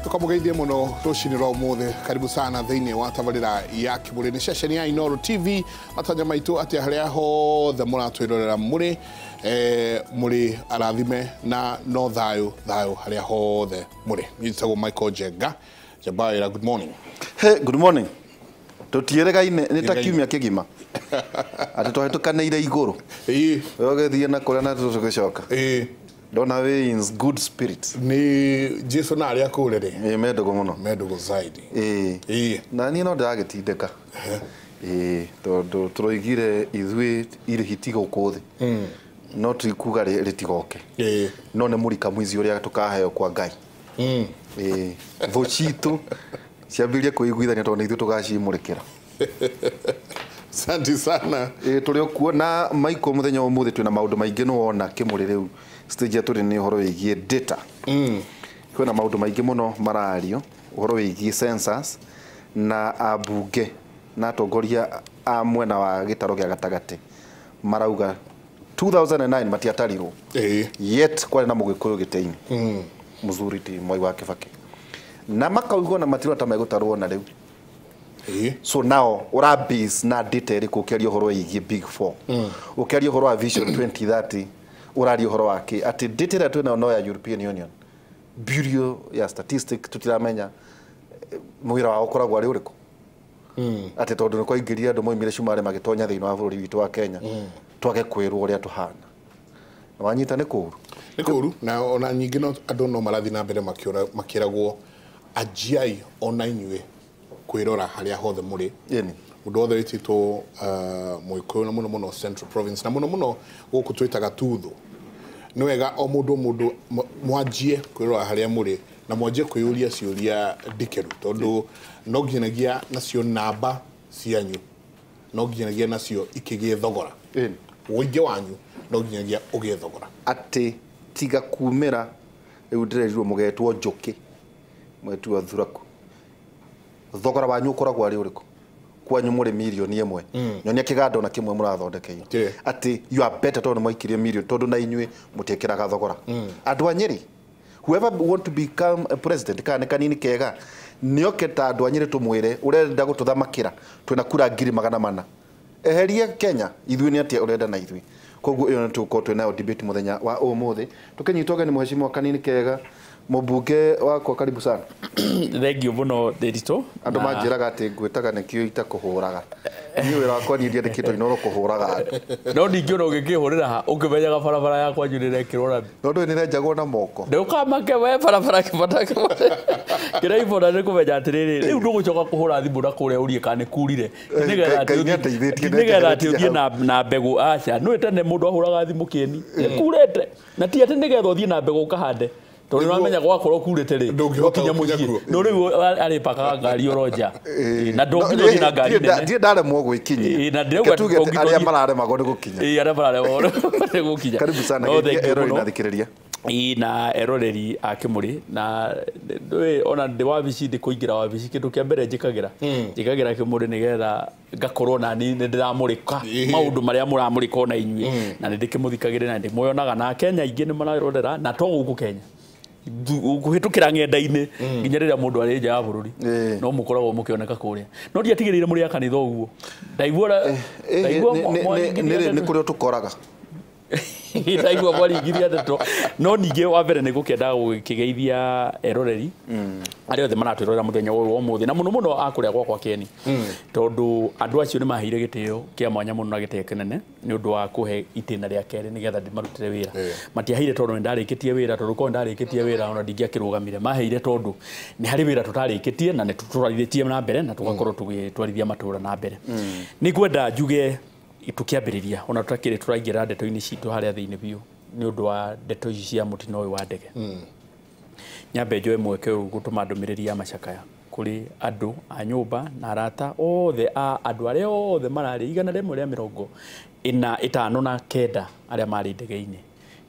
Tukamũgeithie mũno rũcinĩ rwa ũmũthĩ. Karibu sana thĩinĩ wa tabarĩra ya Kĩmũrĩ. Nĩ ceceni ya Inooro TV. Matanya maitũ atĩ harĩa hothe mũratwĩrorera mũrĩ mũrĩ arathime na no thayũ thayũ harĩa hothe mũrĩ. Niĩ njĩtagwo Michael Njenga Njabaĩra. Good morning. Hey, good morning. Tũtiĩrĩgaine nĩ ta kiumia kĩgima atĩ twahĩtũkanĩire igũrũ. Ĩĩ. Ũgĩthiĩ na kũrĩa na tũgĩcoka. Ĩĩ. Ndona wĩ in good spirits. Nĩ Jesu na arĩa kũrĩ rĩ. Ĩĩ, mendũgũ mũno. Mendũgũ zaidi. Ĩĩ. Ĩĩ. Na niĩ no ndĩragĩtindĩka. Ĩĩ, tondũ tũroigire ithuĩ irĩhi ti gũkũ thĩ. No tikuga rĩtigoke. Ĩĩ. No nĩ mũrika mwizi ũrĩa tũkaheo kwa Ngai. Ĩĩ. Thũ citũ ciambĩrĩrie kwĩiguithania tondũ nĩ ithuĩ tũgacimũrĩkĩra. Asante sana. Ĩĩ, tũrĩ o kuo na Michael mũthenya wa ũmũthĩ twĩna maũndũ maingĩ. Nĩ wona Kĩmũrĩ rĩu stage ya tũrĩ nĩ ũhoro wĩgiĩ data. Kwĩna maũndũ maingĩ mũno marario ũhoro wĩgiĩ census na ambunge na atongoria a mwena wa gĩtaro gĩa gatagatĩ marauga 2009 matiatarirwo. Ĩĩ. Yet kwarĩ na mũgĩkũyũ gĩtĩ-inĩ, mũthuri ti Mwai wa Kĩbakĩ, na makaugwo na matirona ta megũtarwo na rĩu. Ĩĩ. So now ura base na data ĩrĩkũ ũkĩaria ũhoro wĩgiĩ big four, ũkĩaria ũhoro wa Vision 2030, ũraria ũhoro wa kĩ atĩ data ĩrĩa twĩnayo no ya European Union Bureau ya Statistics? Tũtiramenya mwĩra wao ũkoragwo arĩ ũrĩkũ, atĩ tondũ nĩ kwaingĩria andũ moimire cumarĩ magĩtonya thĩinĩ wa bũrũri witũ wa Kenya twage kwĩrwo ũrĩa tũhana. Na wanyita nĩ kũũru. Nĩ kũũru, na ona nyingĩ no andũ no marathiĩ na mbere makĩragwo anjiai ona inyuĩ kwĩrora harĩa hothe mũrĩ. Ĩni. Mũndũ wothe wĩtĩtwo Mũgĩkũyũ, na mũno mũno Central Province, na mũno mũno gũkũ twĩtaga Tuthu, nĩ wega o mũndũ o mũndũ mwanjie kwĩrora harĩa mũrĩ na mwanjie kwĩyũria ciũria ndikĩru, tondũ no nginyagia nacio namba cianyu no nginyagia nacio ikĩgĩe thogora. Ĩni. Ũingĩ wanyu no nginyagia ũgĩe thogora. Atĩ tiga kumĩra rĩu ndĩrerirwo mũgetwo njũkĩ mwetwo thuraku, thogora wanyu ũkoragwo arĩ ũrĩkũ? Kwanyu mũrĩ mirioni 1, nyonia kĩganda ona kĩmwe mũrathondekeire. Atĩ you are better tondũ nĩ mwaikirie mirioni, tondũ na inyuĩ mũtiĩkĩraga thogora. Andũ a Nyĩrĩ, whoever want to become a president, kana nĩ kanini kega nĩoke ta andũ a Nyĩrĩ tũmwĩre ũrenda gũtũthamakĩra twĩna kura 400,000, eherie Kenya, ithuĩ nĩ atĩa ũrenda na ithuĩ? Koguo ĩyo nĩ tũgũkorwo twĩnayo debate mũthenya wa ũmũthĩ. Tũkĩnyitwo ũgeni mũhecimiwa kanini kega, mũmbunge wakwa, karibu sana. Thengio mũno, Ndĩritũ. Andũ manjĩraga atĩ ngwĩtaga nĩkĩo itakũhũraga. Niĩ wĩra wakwa niĩ ndiandĩkĩtwo Inooro kũhũraga andũ. No ningĩ ona ũngĩkĩhũrĩra ha ũkĩmenyaga barabara ya kwanyu nĩrekĩrwo rami. No ndũĩ nĩrenjagwo na moko. Ndũkamake we, barabara kĩbata kĩraibona nĩ kũmenya atĩrĩrĩ, rĩu ndũgũcoka kũhũra thimũ na kũrĩa ũrie kana nĩ kurire. Nĩgetha Ngai atĩ nĩandeithĩtie. Nĩgetha atĩ ũthiĩ na mbegũ. Aca, nĩũĩ tene mũndũ ahũraga thimũ kĩeni nĩ kurĩte, na ti atĩ nĩgetha ũthiĩ na mbegũ ũkahande, tondũ nĩwamenya gwakorwo kurĩte rĩ, Ndũngĩhota ndũkinya gũkinya mũciĩ. kuo. No rĩu arĩpakaga ngari oro nja na ndũnginya ũthiĩ na ngari nene. Ndirĩ ndaremwo gwĩkinyia. Ĩĩ, na ndĩrauga Reke tuge atĩ ndũngĩthiĩ- arĩa mararemagwo nĩ gũkinya. Ĩĩ, arĩa mararemagwo nĩ gũkinya. Karibu sana. No geithia thank you eroreri mũno. na thikĩrĩria. Ĩĩ, na eroreri a Kĩmũrĩ, na ndũĩ ona ndĩ wabici, ndĩ kũingĩra wabici, kĩndũ kĩa mbere njĩkagĩra Kĩmũrĩ nĩgetha ngakorwo nani nĩ ndĩramũrĩka maũndũ marĩa mũramũrĩka ona inyuĩ, na nĩ ndĩkĩmũthikagĩrĩria na ndĩmuonaga, na Kenya aingĩ nĩ mararorera, na to gũkũ Kenya, kũhĩtũkĩra ng'enda-inĩ nginya rĩrĩa mũndũ arĩ nja ya bũrũri no mũkoragwo mũkĩoneka kũrĩa. No ndiatigĩrĩire mũrĩ a kanitha ũguo ndaigua ndaigua mwaringithia nĩ ndeto. kũrĩa tũkoraga. Ndaigua mwaringithia ndeto. No ningĩ wa mbere nĩ gũkĩenda gũkĩgeithia eroreri arĩa othe maratwĩrorera mũthenya ũyũ wa ũmũthĩ, na mũno mũno a kũrĩa gwakwa Keni, tondũ andũ acio nĩ maheire gĩtĩo kĩa mwanya mũno na gĩtĩo kĩnene nĩ ũndũ wa kũhe itĩna rĩa kerĩ nĩgetha ndĩmarutĩre wĩra. Matiaheire tondũ nĩ ndarĩkĩtie wĩra, tondũ korwo ndarĩkĩtie wĩra ona ndingĩakĩrũgamire. Maheire tondũ nĩ harĩ wĩra tũtarĩkĩtie na nĩ tũtwarithĩtie na mbere na tũgakorwo tũgĩtwarithia matũra na mbere. Nĩ ngwenda njuge tũkĩambĩrĩria, ona tũtakĩrĩ tũraingĩra ndeto-inĩ citũ harĩa thĩinĩ biũ, nĩ ũndũ wa ndeto ici cia mũtino ũyũ wa ndege, nyambe njoe mweke ũyũ gũtũma ndũmĩrĩri ya macakaya kũrĩ andũ a nyũmba na arata othe a andũ arĩa othe mararĩ 159 arĩa marĩ ndege-inĩ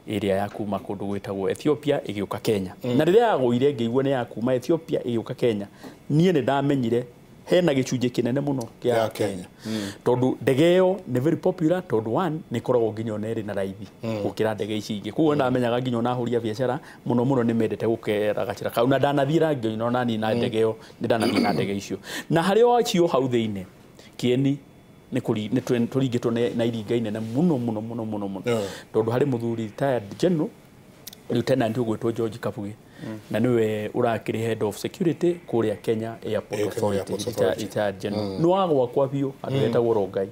ĩrĩa ya kuma kũndũ gwĩtagwo Ethiopia ĩgĩũka Kenya. Na rĩrĩa yagũire ngĩigua nĩ ya kuma Ethiopia ĩgĩũka Kenya, niĩ nĩ ndamenyire Hena gĩcunjĩ kĩnene mũno Kĩa kĩa Kenya tondũ ndege ĩyo nĩ very popular, tondũ one nĩ ĩkoragwo nginya ona ĩrĩ na raithi gũkĩra ndege ici ingĩ. Koguo ndamenyaga nginya ona ahũri a biacara mũno mũno nĩ mendete gũkera gacĩra kau, na ndanathiĩ nginya ona niĩ na ndege ĩyo nĩ ndanathiĩ na ndege icio. Na harĩ o acio hau thĩinĩ kĩeni nĩ tũringĩtwo na iringa inene mũno mũno mũno mũno mũno, tondũ harĩ mũthuri retired general lieutenant ũgwĩtwo George Kabugi, na nĩwe ũrakĩrĩ head of security kũrĩa Kenya Airport Authority, retired general. Nĩ wa gwakwa biũ, andũ etagwo Rongai,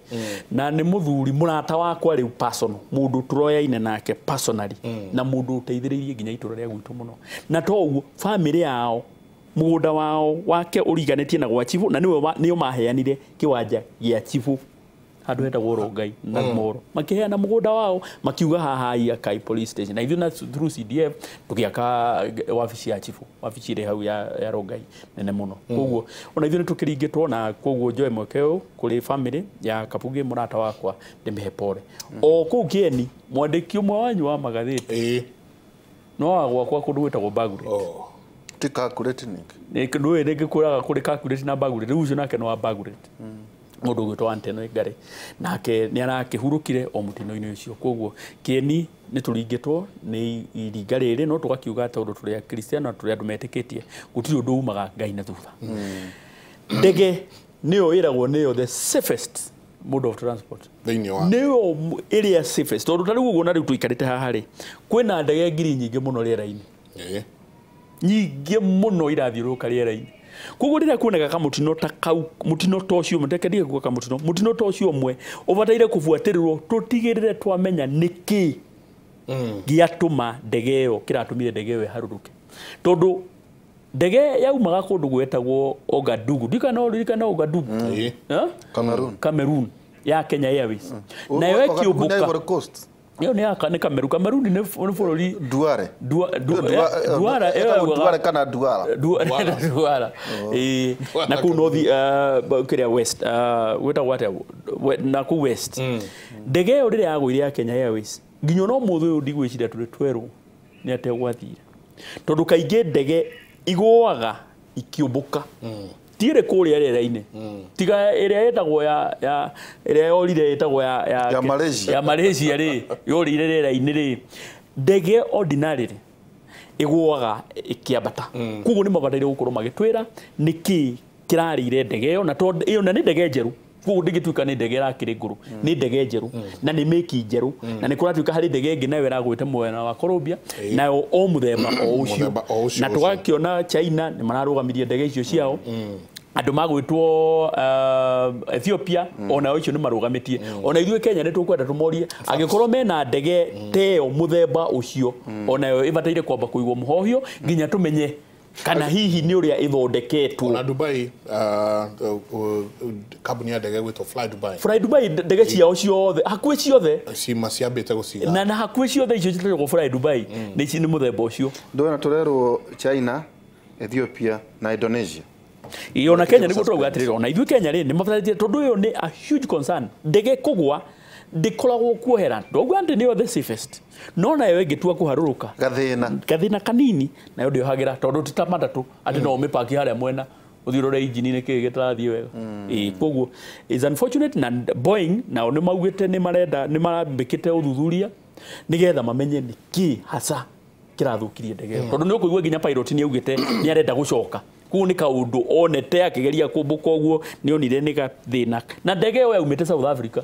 na nĩ mũthuri mũrata wakwa rĩu personal, mũndũ tũroyaine nake personally, na mũndũ ũteithĩrĩirie nginya itũra rĩa gwitũ mũno. Na to ũguo, family yao mũgũnda wao wake ũriganĩtie na gwa chifu, na nĩwe nĩo maheanire kĩwanja gĩa chifu handũ hetagwo Rongai na Moro, makĩheana mũgũnda wao makiuga haha iakai police station, na ithuĩ na through CDF tũgĩaka wabici ya chifu, wabici ĩrĩ hau ya Rongai nene mũno. Koguo ona ithuĩ nĩ tũkĩringĩtwo, na koguo njoe mweke ũyũ kũrĩ family ya Kabugi mũrata wakwa ndĩmĩhe pole. O kũu Kĩeni mwandĩki ũmwe wanyu wa magathĩti no wa gwakwa kũndũ gwĩtagwo Bagure. Ti calculate ningĩ. Ndũĩ rĩngĩ kũraga kũrĩ calculate na Bagure, rĩu ũcio nake nĩ wa Bagure, mũndũ ũgwĩtwo Anteno Ngare, nake nĩ arakĩhurũkire o mũtino-inĩ ũcio. Koguo Kĩeni nĩ tũringĩtwo nĩ iringa rĩrĩ, no tũgakiuga tondũ tũrĩ Akristiano na tũrĩ andũ metĩkĩtie gũtirĩ ũndũ umaga Ngai na thutha. Ndege nĩyo ĩragwo nĩyo the safest mode of transport thĩinĩ wa nĩyo ĩrĩa safest, tondũ ta rĩu ũguo na rĩu tũikarĩte haha rĩ, kwĩna ndege ngiri nyingĩ mũno rĩera-inĩ, nyingĩ mũno irathiũrũrũka rĩera-inĩ. Koguo rĩrĩa kuoneka kamũtino ta kau, mũtino ta ũcio, reke ndige kuga kamũtino, mũtino ta ũcio ũmwe ũbataire kũbuatĩrĩrwo tũtigĩrĩre twamenya nĩkĩ gĩatũma ndege ĩyo, kĩratũmire ndege ĩyo ĩharũrũke. Tondũ ndege yaumaga kũndũ gwetagwo Ouagadougou, ndikana ũririkana Ouagadougou? Cameroon. Cameroon ya Kenya Airways. Nayo ĩkĩũmbũka. Ivory Coast. Ĩyo nĩ ya nĩ Cameroon. Cameroon nĩ bũrũri Duare. Duara, Duare kana Duara. Duara. Na kũu north kĩrĩa west, gwĩtagwo atĩa, na kũu west. Ndege ĩyo rĩrĩa yagũire ya Kenya Airways, nginya ona ũmũthĩ ũyũ ndigwĩciria tũrĩ twerwo nĩ atĩa gwathire. Tondũ kaingĩ ndege igũaga ikĩũmbũka. Ti ĩrĩ kũrĩa rĩera-inĩ. Tiga ĩrĩa ĩtagwo ya ĩrĩa yorire ĩtagwo ya Malaysia. Ya Malaysia rĩ, yorire rĩera-inĩ rĩ. Ndege ordinary rĩ ĩgũaga ĩkĩambata. Koguo nĩ mabataire gũkorwo magĩtwĩra nĩkĩ kĩrarĩire ndege ĩyo, na tondũ ĩyo na nĩ ndege njerũ. Koguo ndĩngĩtuĩka nĩ ndege ĩrakĩrĩ ngũrũ, nĩ ndege njerũ na nĩ mĩki njerũ, na nĩ kũratuĩka harĩ ndege ĩngĩ nayo ĩragwĩte mwena wa Colombia, nayo o mũthemba o ũcio. Na tũgakĩona China nĩ mararũgamirie ndege icio ciao. Andũ magwĩtwo Ethiopia ona icio nĩ marũgamĩtie. Ona ithuĩ Kenya nĩ tũkwenda tũmorie angĩkorwo mena ndege ta ĩyo mũthemba ũcio, onayo ĩbataire kwamba kũigwo mũhohio nginya tũmenye kana hihi nĩ ũrĩa ĩthondeketwo. Ona Dubai, kambuni ya ndege gwĩtwo Fly Dubai. Fly Dubai ndege ciao ciothe hakuhĩ ciothe cima ciambĩte gũciga. Na hakuhĩ ciothe icio ciĩtagwo Fly Dubai nĩ ici nĩ mũthemba ũcio. Ndona tũrerwo China, Ethiopia na Indonesia. Ĩĩ, ona Kenya nĩguo tũrauga atĩrĩrĩ, ona ithuĩ Kenya rĩ nĩ mabatarĩtie, tondũ ĩyo nĩ a huge concern. Ndege kũgwa ndĩkoragwo kuohera, ndauga atĩ nĩyo the safest, no nayo ĩngĩtua kũharũrũka gathĩna kanini nayo ndĩohagĩra, tondũ ti ta matatũ atĩ no ũmĩpaki harĩa mwena ũthiĩ ũrore injini nĩ kĩĩ gĩtarathiĩ wega. Koguo is unfortunate. Na Boeing nao nĩ maugĩte nĩ marenda, nĩ marambĩkĩte ũthuthuria nĩgetha mamenye nĩ kĩĩ hasa kĩrathũkirie ndege ĩyo, tondũ nĩ ũkũigua nginya pilot nĩ augĩte nĩ arenda gũcoka. Kũu nĩ kaũndũ onete akĩgeria kũmbũka ũguo nĩ onire nĩ gathĩna. Na ndege ĩyo yaumĩte South Africa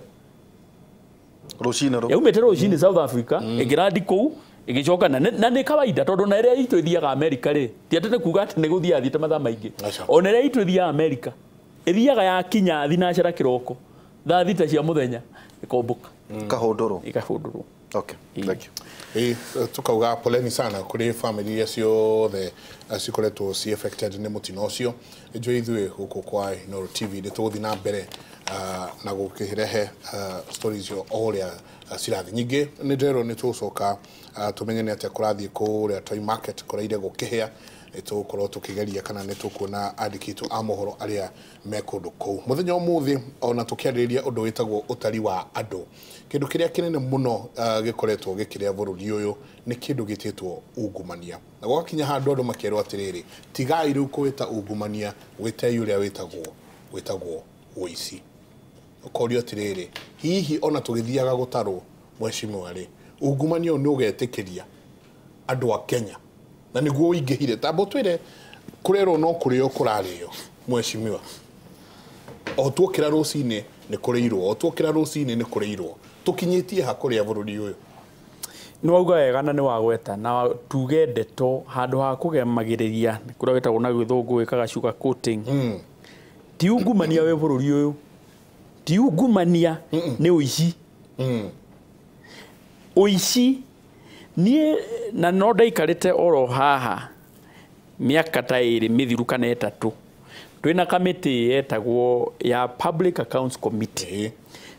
rũcinĩ rũu, yaumĩte rũcinĩ South Africa ĩngĩrandi kũu ĩgĩcoka, na nĩ kawaida tondũ na ĩrĩa itũ ĩthiaga America rĩ, ti atĩ nĩ kuga atĩ nĩ gũthiĩ athiĩte mathaa maingĩ. Ona ĩrĩa itũ ĩthiaga America ĩthiaga yakinya thinacara kĩroko thaa 6 cia mũthenya ĩkombũka, ĩkahũndũrwo, ĩkahũndũrwo. Okay, thank you. Tukauga poleni sana kuri family iria ciothe cikoretwo ci affected nĩ mũtino ũcio. Njũĩ ithuĩ gũkũ kwa Inooro TV nĩ tũgũthiĩ na mbere na gũkĩrehe stories icio o ũrĩa cirathiĩ. Ningĩ nĩ ndĩrerwo nĩ tũgũcoka tũmenye nĩ atĩa kũrathiĩ kũrĩa Toy Market kũraire gũkĩhĩa. Nĩ tũgũkorwo tũkĩgeria kana nĩ tũkuona andĩki aitũ a mohoro arĩa me kũndũ kũu. Mũthenya ũmũthĩ ona tũkĩarĩrĩria ũndũ wĩtagwo ũtari wa andũ. Kĩndũ kĩrĩa kĩnene mũno gĩkoretwo gĩkĩrĩa bũrũri ũyũ nĩ kĩndũ gĩtĩtwo ungumania. Na gwakinya handũ andũ makerwo atĩrĩrĩ, tigai rĩu kũwĩta ungumania, wĩtei ũrĩa wĩtagwo wĩtagwo ũici. Ũkorio atĩrĩrĩ, hihi ona tũgĩthiaga gũtarwo mheshimiwa rĩ, ungumania ũyũ nĩ ũgetĩkĩria andũ a Kenya na nĩguo ũingĩhire tamba ũtwĩre kũrerwo no kũrĩo kũrarĩo mheshimiwa, o tuokĩra rũcinĩ nĩ kũrĩirwo, o tuokĩra rũcinĩ nĩ kũrĩirwo, tũkinyĩtie ha kũrĩa bũrũri ũyũ? Nĩ wauga wega na nĩ wagweta na tuge ndeto handũ ha kũgemagĩrĩria kũrĩa wĩtagwo na gĩthũngũ wĩkaga sugar coating. Ti ungumania wĩ bũrũri ũyũ, ti ungumania nĩ ũici. Ũici niĩ na no ndaikarĩte oro haha mĩaka ta ĩrĩ mĩthiru kana ĩtatũ twĩna kamĩtĩ yetagwo ya Public Accounts Committee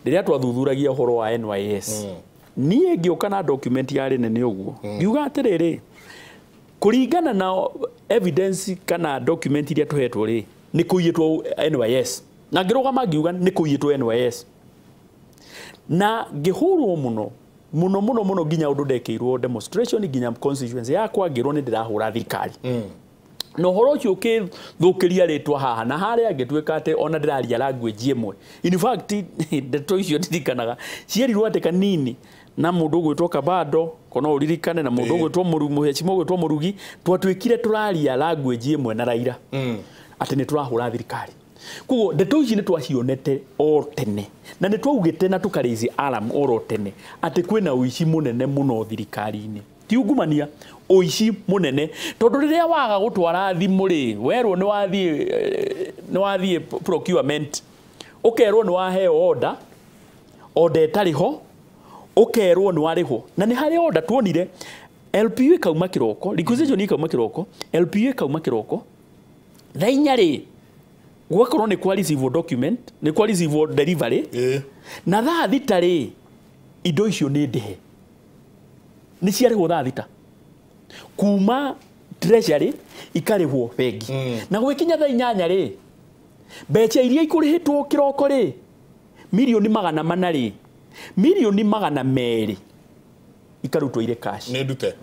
rĩrĩa twathuthuragia ũhoro wa NYS. Niĩ ngĩũka na document yarĩ nene ũguo ngiuga atĩrĩrĩ, kũringana na evidence kana document iria tũhetwo rĩ, nĩ kũiyĩtwo NYS, na ngĩrũgama ngiuga nĩ kũiyĩtwo NYS, na ngĩhũrwo mũno mũno mũno mũno nginya ũndũ ndekĩirwo demonstration nginya constituency yakwa ngĩrwo nĩ ndĩrahũra thirikari. Na ũhoro ũcio ũkĩthũkĩria rĩtwa haha na harĩa ngĩtuĩka atĩ ona ndĩraria language ĩmwe. In fact ndeto icio ndirikanaga cierirwo atĩ kanini na mũndũ ũgwĩtwo Kabando kono ũririkane na mũndũ ũgwĩtwo mũheshimiwa ũgwĩtwo Mũrugi, twatuĩkire tũraria language ĩmwe na Raila atĩ nĩ tũrahũra thirikari. Koguo ndeto ici nĩ twacionete o tene na nĩ twaugĩte na tũkarĩici alarm oro tene atĩ kwĩna ũici mũnene mũno thirikari-inĩ. Ti ungumania, ũici mũnene, tondũ rĩrĩa waga gũtwara thimũ rĩ, werwo nĩ wathiĩ procurement, ũkerwo nĩ waheo order, order ĩtarĩ ho, ũkerwo nĩ warĩhwo. Na nĩ harĩ order tuonire LPU ĩkauma kĩroko, requisition ĩkauma kĩroko, LPU ĩkauma kĩroko, thaa inya rĩ gũgakorwo nĩ kwa receive document, nĩ kwa receive delivery, na thaa thita rĩ indo icio nĩ ndĩhe, nĩ ciarĩhwo thaa thita kuma treasury ikarĩhwo bengi. Na gwĩkinya thaa inyanya rĩ, mbeca iria ikũrĩhĩtwo kĩroko rĩ, 400,000,000 rĩ, 200,000,000 ikarutwo irĩ cash. Nĩ ndute.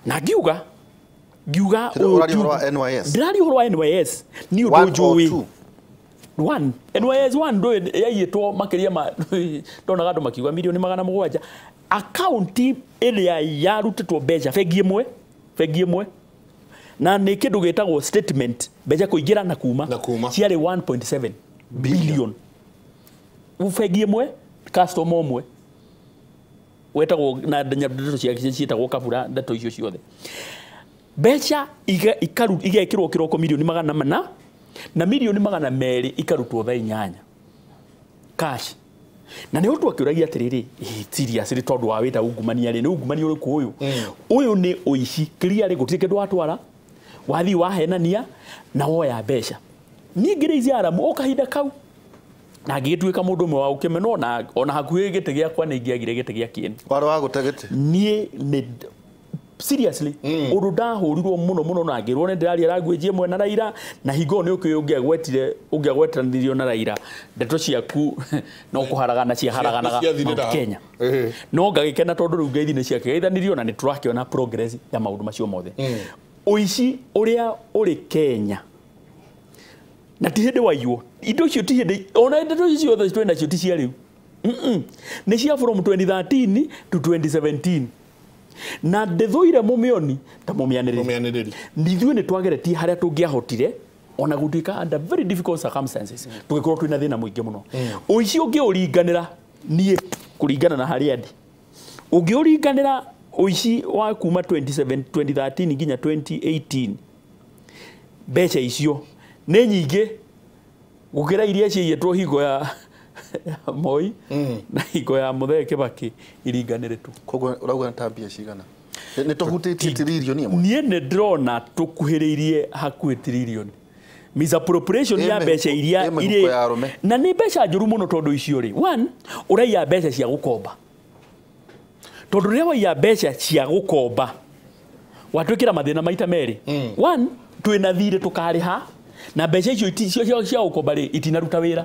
Na ngiuga ũraria ũhoro wa NYS. Ndĩraria ũhoro wa NYS nĩ ũndũ njũĩ. One NYS one ndũĩ yaiyĩtwo makĩria ma ndonaga andũ makiuga 700,000,000. Akaunti ĩrĩa yarutĩtwo mbeca bengi ĩmwe na nĩ kĩndũ gĩtagwo statement, mbeca kũingĩra na kuma ciarĩ 1.7 billion. Bengi ĩmwe customer ũmwe wetagwo na ndeto ciake ciĩtagwo Kabura, ndeto icio ciothe mbeca igekĩrwo kĩroko 400,000,000 na 200,000,000 ikarutwo thaa inyanya cash. Na nĩ ũndũ akĩũragia atĩrĩrĩ, seriously, tondũ wa wĩta ungumania rĩ, nĩ ungumania ũrĩkũ ũyũ? Ũyũ nĩ ũici clearly, gũtirĩ kĩndũ watwara, wathiĩ wahenania na woya mbeca. Niĩ ngĩrĩici alarm o kahinda kau na ngĩgĩtuĩka mũndũ ũmwe wa gũkĩmenwo, na ona hakuhĩ gĩtĩ gĩakwa nĩ ingĩagire gĩtĩ gĩa kĩeni. Warĩ wa gũte gĩtĩ? Niĩ nĩ seriously ũndũ ndahũrirwo mũno mũno na ngĩrwo nĩ ndĩraria language ĩmwe na Raila, na hingo nĩ ũkĩũĩ ũngĩagwetire ũngĩagwetanirio na Raila ndeto ciaku no kũharagana ciaharaganaga Mount Kenya. No ngagĩkena tondũ rĩu ngeithi nĩ ciakĩgeithanirio na nĩ tũrakĩona progress ya maũndũ macio mothe. Ũici ũrĩa ũrĩ Kenya na ti hĩndĩ waiywo indo icio, ti hĩndĩ ona ndeto icio ciothe twĩ nacio ti cia rĩu, nĩ cia from 2013 to 2017. Na ndĩthũire mũmĩoni ta mũmĩanĩrĩri. Ithuĩ nĩ twageretie harĩa tũngĩahotire ona gũtuĩka under very difficult circumstances tũgĩkorwo twĩna thĩna mũingĩ mũno. Ũici ũngĩũringanĩra niĩ kũringana na harĩa ndĩ, ũngĩũringanĩra ũici wa kuma 2013 nginya 2018, mbeca icio nĩ nyingĩ gũkĩra iria ciaiyĩtwo hingo ya Moi na hingo ya Muthee Kibaki iringanĩrĩtwo. Koguo ũrauga nĩ ta mbia cigana? Nĩ tũhutĩtie 1 trillion? Niĩ nĩ ndĩrona tũkuhĩrĩirie hakuhĩ 1 trillion. Misappropriation ya mbeca iria irĩ na nĩ mbeca njũru mũno, tondũ icio rĩ, one ũraiya mbeca cia gũkomba, tondũ rĩrĩa waiya mbeca cia gũkomba watwĩkĩra mathĩna maita merĩ. One, twĩna thirĩ tũkarĩha na mbeca icio cia gũkomba rĩ itinaruta wĩra.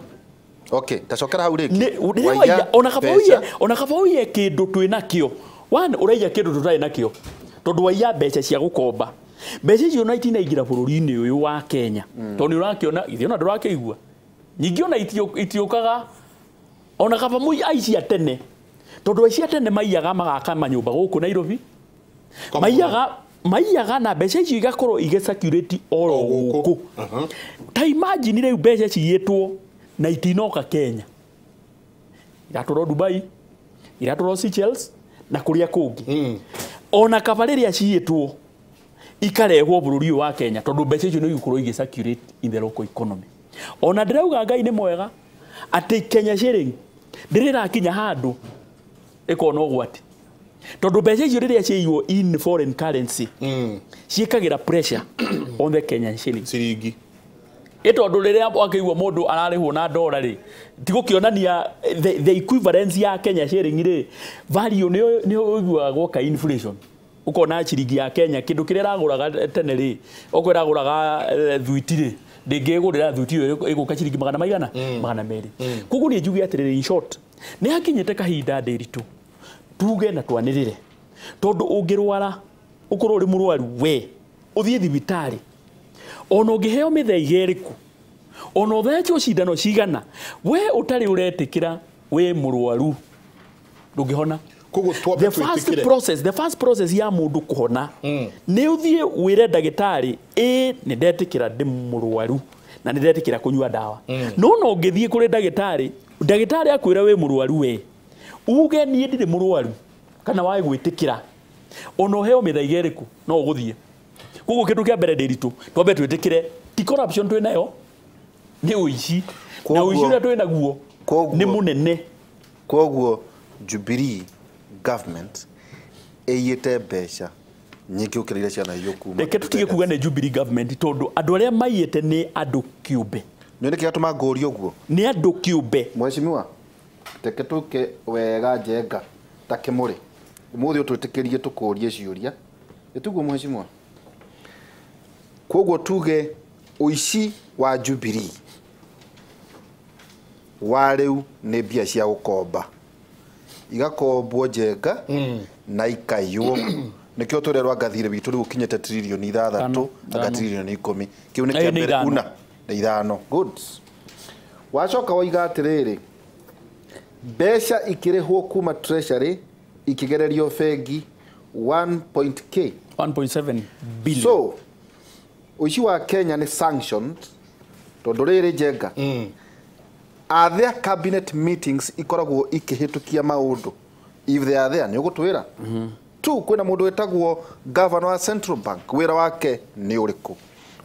Okay, tacokera hau rĩngĩ. Ona kaba ũiye kĩndũ twĩnakĩo, one ũraiya kĩndũ tũtarĩ nakĩo, tondũ waiya mbeca cia gũkomba, mbeca icio na itinaingĩra bũrũri-inĩ ũyũ wa Kenya, tondũ nĩ ũrakĩona ithuĩ ona ndũrakĩigua Nyingĩ ona itiũkaga ona kaba mũi aici a tene, tondũ aici a tene maiyaga magaka manyũmba gũkũ Nairobi, maiyaga na mbeca icio igakorwo igĩcirculate oro gũkũ. Ta imagine rĩu mbeca ciyĩtwo na itinoka Kenya, iratwarwo Dubai, iratwarwo Seychelles na kũrĩa kũngĩ. Ona kaba rĩrĩa ciyĩtwo ikarehwo bũrũri ũyũ wa Kenya, tondũ mbeca icio nĩ igũkorwo igĩcirculate in the local economy. Ona ndĩrauga Ngai nĩ mwega atĩ Kenya shilling ndĩrĩ ĩrakinya handũ ĩkona ũgwati, tondũ mbeca icio rĩrĩa ciaiywo in foreign currency ciĩkagĩra pressure on the Kenyan shilling. Ciringi. Ĩ tondũ rĩrĩa wakĩigua mũndũ ararĩhwo na ndora rĩ, tigũkĩonania the equivalence ya Kenya shilling rĩ, value nĩyo ũiguaga gwoka inflation. Ũkona ciringi ya Kenya kĩndũ kĩrĩa ĩragũraga tene rĩ, okorwo ĩragũraga thuiti rĩ, ndĩngĩgũrĩra thuiti ĩyo ĩgũka ciringi magana maigana 200. Koguo niĩ njuge atĩrĩrĩ, in short, nĩ hakinyĩte kahinda ndĩritũ tuge na twanĩrĩre, tondũ ũngĩrwara ũkorwo ũrĩ mũrwaru we ũthiĩ thibitarĩ, ona ũngĩheo mĩthaiga ĩrĩkũ, ona ũthecwo cindano cigana, we ũtarĩ ũretĩkĩra wĩ mũrwaru ndũngĩhona. The first process, the first process ya mũndũ kũhona nĩ ũthiĩ wĩre ndagĩtarĩ, ĩ nĩ ndetĩkĩra ndĩ mũrwaru na nĩ ndetĩkĩra kũnyua ndawa. No no ũngĩthiĩ kũrĩ ndagĩtarĩ, ndagĩtarĩ akwĩra wĩ mũrwaru we, uge niĩ ndirĩ mũrwaru kana wae gwĩtĩkĩra, ona ũheo mĩthaiga ĩrĩkũ no ũgũthiĩ. Koguo kĩndũ kĩa mbere ndĩritũ twambe twĩtĩkĩre ti corruption twĩ nayo, nĩ ũici, na ũici ũrĩa twĩ naguo nĩ mũnene. Koguo Jubilee government ĩiyĩte mbeca nyingĩ gũkĩra iria cianaiywo kuma. Reke tũtige kuga nĩ Jubilee government, tondũ andũ arĩa maiyĩte nĩ andũ kĩũmbe. Nĩ nĩkĩ gĩatũma ngũrie ũguo? Nĩ andũ kĩũmbe. Mheshimiwa, reke tũke wega Njenga ta Kĩmũrĩ, ũmũthĩ ũtwĩtĩkĩrie tũkũrie ciũria, ĩtiguo mheshimiwa? Koguo tuge ũici wa Jubilee wa rĩu nĩ mbia cia gũkomba, igakombwo Njenga na ikaiywo. Nĩkĩo tũrerwo anga thirĩ witũ rĩu ũkinyĩte tririoni 6 anga tririoni 10. Kĩu nĩ kĩa mbere una na 5. Good. Wacoka woiga atĩrĩrĩ, mbeca ikĩrĩhwo kuma treasury ikĩgererio bengi 1.k 1.7 billion. So ũici wa Kenya nĩ sanctioned, tondũ rĩrĩ Njenga, are there cabinet meetings ikoragwo ikĩhĩtũkia maũndũ? If they are there, nĩ ũgũtwĩra. Tu kwĩna mũndũ wĩtagwo governor wa Central Bank, wĩra wake nĩ ũrĩkũ?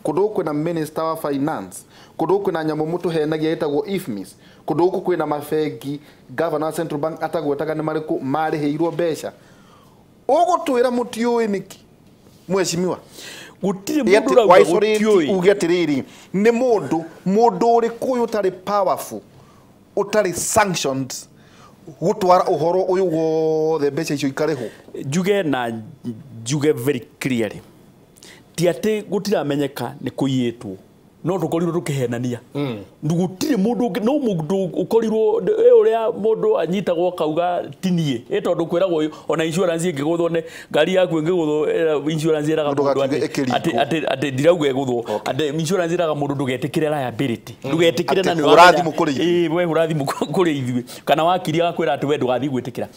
Kũndũ gũkũ kwĩna minister wa finance, kũndũ gũkũ kwĩna nyamũ mũtũhenagia ĩtagwo IFMIS, kũndũ gũkũ kwĩna mabengi governor wa Central Bank atagwetaga nĩ marĩkũ marĩhĩirwo mbeca. Ũgũtwĩra mũtiũĩ nĩkĩ mheshimiwa? Gũtirĩ mũndũ ũrauga gũtiũĩ. Uge atĩrĩrĩ, nĩ mũndũ ũrĩkũ ũyũ ũtarĩ powerful, ũtarĩ sanctioned gũtwara ũhoro ũyũ wothe mbeca icio ikarĩhwo? Njuge na njuge very clearly, ti atĩ gũtiramenyeka nĩ kũiyĩtwo, no tũkorirwo tũkĩhenania. Gũtirĩ mũndũ ũngĩ, no mũndũ ũkorirwo ũrĩa mũndũ anyitagwo akauga ti niĩ, ĩ tondũ kwĩragwo ona insurance ĩngĩgũthwo nĩ ngari yaku ĩngĩgũthwo, insurance ĩraga mũndũ atĩ ndirauga ĩgũthwo, atĩ insurance ĩraga mũndũ ndũgetĩkĩre liability, ndũgetĩkĩre na nĩ hũra thimũ kũrĩ ithuĩ. Ĩ we hũra thimũ kũrĩ ithuĩ, kana wakiri agakwĩra atĩ we ndũgathiĩ gwĩtĩkĩra.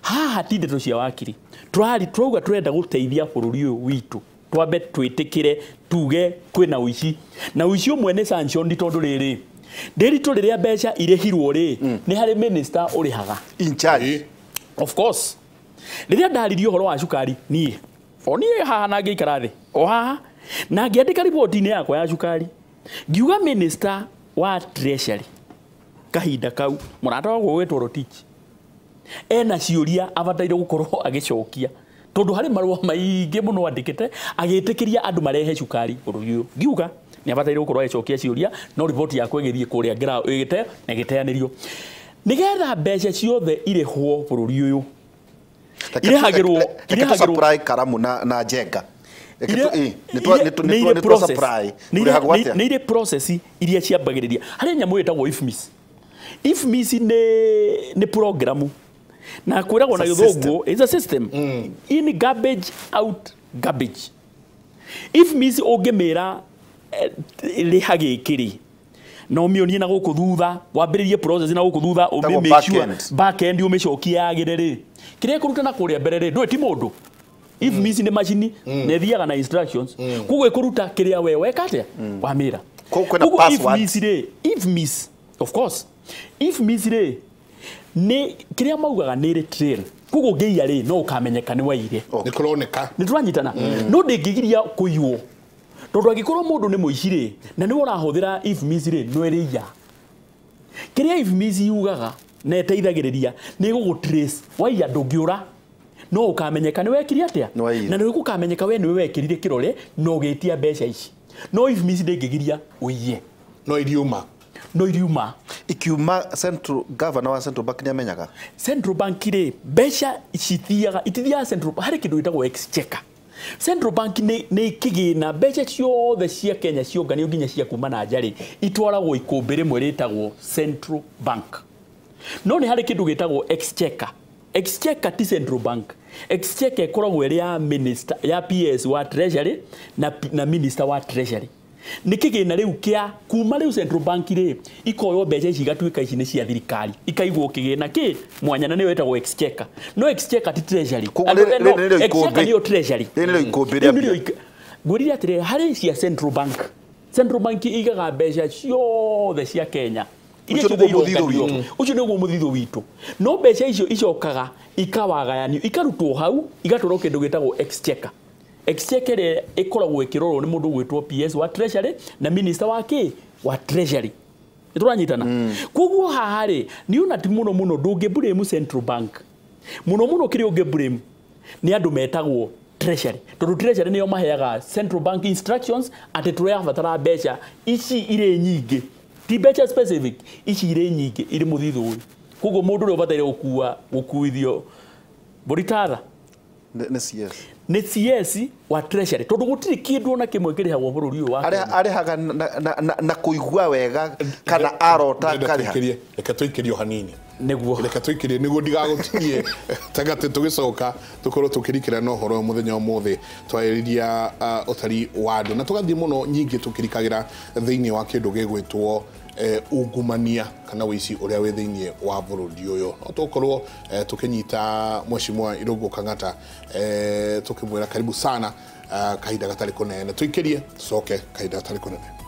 Haha ti ndeto cia wakiri, turauga turenda gũteithia bũrũri ũyũ witũ, twambe twĩtĩkĩre tuge kwĩna ũici, na ũici ũmwe nĩ sanctioned, tondũ rĩrĩ ndĩritũ rĩrĩa mbeca irĩhirwo rĩ, nĩ harĩ minister ũrĩhaga in charge. Of course, rĩrĩa ndaririe ũhoro wa cukari niĩ o niĩ haha na ngĩikara thĩ o haha na ngĩandĩka riboti-inĩ yakwa ya cukari, ngiuga minister wa treasury kahinda kau mũrata wakwa ũgwĩtwo Rotich ena ciũria abataire gũkorwo agĩcokia, tondũ harĩ marũa maingĩ mũno andĩkĩte agĩtĩkĩria andũ marehe cukari bũrũri ũyũ. Ngiuga nĩ abataire gũkorwo agĩcokia ciũria, no riboti yakwa ĩgĩthiĩ kũrĩa ĩgĩte na ĩgĩteanĩrio nĩgetha mbeca ciothe irĩhwo bũrũri ũyũ irĩhagĩrwo supply karamu na Njenga. Nĩ irĩ process iria ciambagĩrĩria harĩ nyamũ ĩtagwo IFMIS. IFMIS nĩ programu na kwĩragwo na gĩthũngũ it's a system. In garbage out garbage. IFMIS ũngĩmĩra rĩha gĩkĩ rĩ, Na ũmĩonie na gũkũ thutha, wambĩrĩrie process na gũkũ thutha, ũmĩ make sure back end ũmĩcokie yagĩre rĩ. Kĩrĩa ĩkũruta na kũrĩa mbere rĩ, ndũĩ ti mũndũ. If miss nĩ macini, na ĩthiaga na instructions. Koguo ĩkũruta kĩrĩa we weka atĩa? Wamĩra. Koguo kwĩna password. If miss rĩ, if miss, of course. If miss rĩ, nĩ kĩrĩa maugaga nĩ rĩ trail. Koguo ũngĩiya rĩ, no ũkamenyeka nĩ waire. Nĩ kũroneka. Nĩ tũranyitana. No ndĩngĩgiria kũiywo. Tondũ angĩkorwo mũndũ nĩ mũici rĩ, na nĩwe ũrahũthĩra if miss rĩ, no ĩrĩiya. Kĩrĩa if miss yugaga na ĩteithagĩrĩria nĩ gũgũ trace. Waiya ndũngĩũra. No ũkamenyeka nĩ wekire atĩa? Na nĩ gũkamenyeka we nĩwe wekĩrire kĩrore na ũgĩtia mbeca ici. No if miss ndĩngĩgiria ũiye. No iriuma. No iriuma. Ikiuma central governor wa Central Bank nĩamenyaga. Central Bank rĩ, mbeca cithiaga, itithiaga Central, harĩ kĩndũ gĩtagwo exchequer. Central Bank nĩ kĩgĩna mbeca ciothe cia Kenya cionganio nginya cia kuma na nja rĩ, itwaragwo ikũmbĩ rĩmwe rĩtagwo Central Bank. No nĩ harĩ kĩndũ gĩtagwo exchequer. Exchequer ti Central Bank. Exchequer ĩkoragwo ĩrĩ ya minister, ya PS wa Treasury na minister wa Treasury. Nĩ kĩgĩna rĩu kĩa kuma rĩu Central Bank rĩ, ikoywo mbeca ici igatuĩka ici nĩ cia thirikari, ikaigwo kĩgĩna kĩ mwanya na nĩyo ĩtagwo exchequer. No exchequer ti Treasury. Exchequer nĩyo Treasury. Ngwĩrire atĩrĩ, harĩ cia Central Bank. Central Bank igaga mbeca ciothe cia Kenya. Ũcio nĩguo mũthithũ witũ. Ũcio nĩguo mũthithũ witũ. No mbeca icio icokaga ikawagayanio, ikarutwo hau, igatwarwo kĩndũ gĩtagwo exchequer. Exchequer ĩrĩa ĩkoragwo ĩkĩrorwo nĩ mũndũ ũgwĩtwo PS wa Treasury na minister wa kĩ? Wa Treasury. Nĩ tũranyitana? Koguo haha rĩ, nĩ ona ti mũno mũno ndũngĩ blame Central Bank. Mũno mũno kĩrĩa ũngĩ blame nĩ andũ metagwo Treasury. Tondũ Treasury nĩo maheaga Central Bank instructions atĩ tũrabatara mbeca ici irĩ nyingĩ. Ti mbeca specific, ici irĩ nyingĩ irĩ mũthithũ ũyũ. Koguo mũndũ ũrĩa ũbataire gũkua gũkuithio mbũri tatha Nĩ CS. Nĩ CS wa Treasury. Tondũ gũtirĩ kĩndũ ona kĩmwe kĩrĩhagwo bũrũri ũyũ wa Kenya. Arĩhaga na kũigua wega kana arota karĩha. Reke tũikĩrio hanini. Nĩguo. Reke tũikĩrie nĩguo ndigagũtigie tagatĩ tũgĩcoka tũkorwo tũkĩrikĩra na ũhoro ũyũ mũthenya ũmũthĩ twarĩrĩria ũtari wa andũ na tũgathiĩ mũno nyingĩ tũkĩrikagĩra thĩinĩ wa kĩndũ gĩgwĩtwo ungumania kana ũici ũrĩa wĩ thĩinĩ wa bũrũri ũyũ. No tũkorwo tũkĩnyita Mheshimiwa Irũngũ Kang'ata tũkĩmwĩra karibu sana kahinda gatarĩ kũnene. Tũikĩrie tũcoke kahinda gatarĩ kũnene.